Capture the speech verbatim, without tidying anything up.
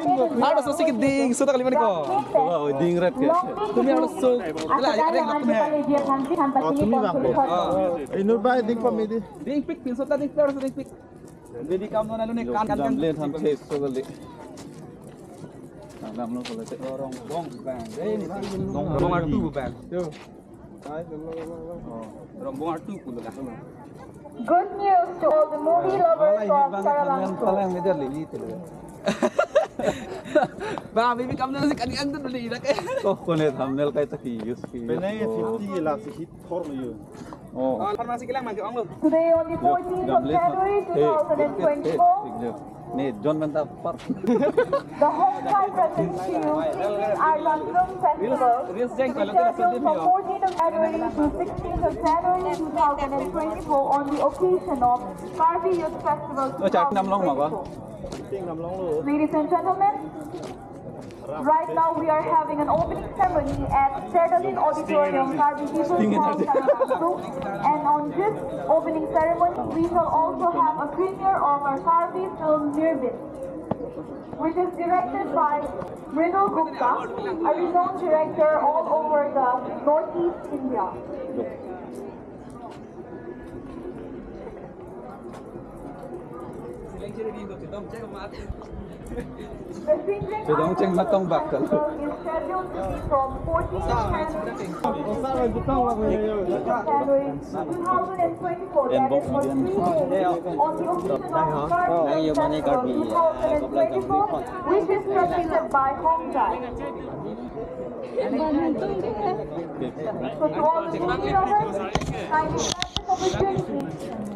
Arloso si keding, so ta kali mani ko. Oh, ding ret ke. Tumi arloso. Ala, ada yang lakukan, he. Oh, tumi bang. Ah. Inut bai ding pamidi. Dingpik, pinso ta dingpik, arloso dingpik. Jadi kamu nona lu ne kan, kan, kan. Jam le tham ke so kali. Dam lo kali te. Rongbong bang. Eh, ini rongbong artu bang. Yo. Oh, rongbong artu pulo kan. Good news to all the movie lovers of Charabangal. Palang media lili te. Ba, bibi kamu nasi kan yang tu beli dak. Oh, kone thumbnail kaita ki use ki. Pene fifty la si hit thor lo yo. Oh. Oh, pharmacy kelang mangke ong lo. Today on the fourteenth of January two thousand and twenty-four, Ne John Menta Park. The Hongkai presents to you sixteenth Arvan Film Festival, which is scheduled from fourteenth of January to sixteenth of January two thousand and twenty-four on the occasion of Karbi Youth Festival Oh, chak nam long ma ba? two thousand twenty-four. Ladies and gentlemen, right now we are having an opening ceremony at Serdalin Auditorium, Karbi People's Hall, Charabangal. And on this opening ceremony, we shall also have a premiere of our Karbi film Nirbit, which is directed by Mridul Gupta, a renowned director all over the Northeast India. The Singring Chedong cheng matong bak kalo. Festival is scheduled to be from fourteenth January two thousand twenty-four, that is for three days, on the occasion of Karbi Festival two thousand twenty-four, which is presented by Hongkai. So to all the movie lovers, kindly grab this opportunity.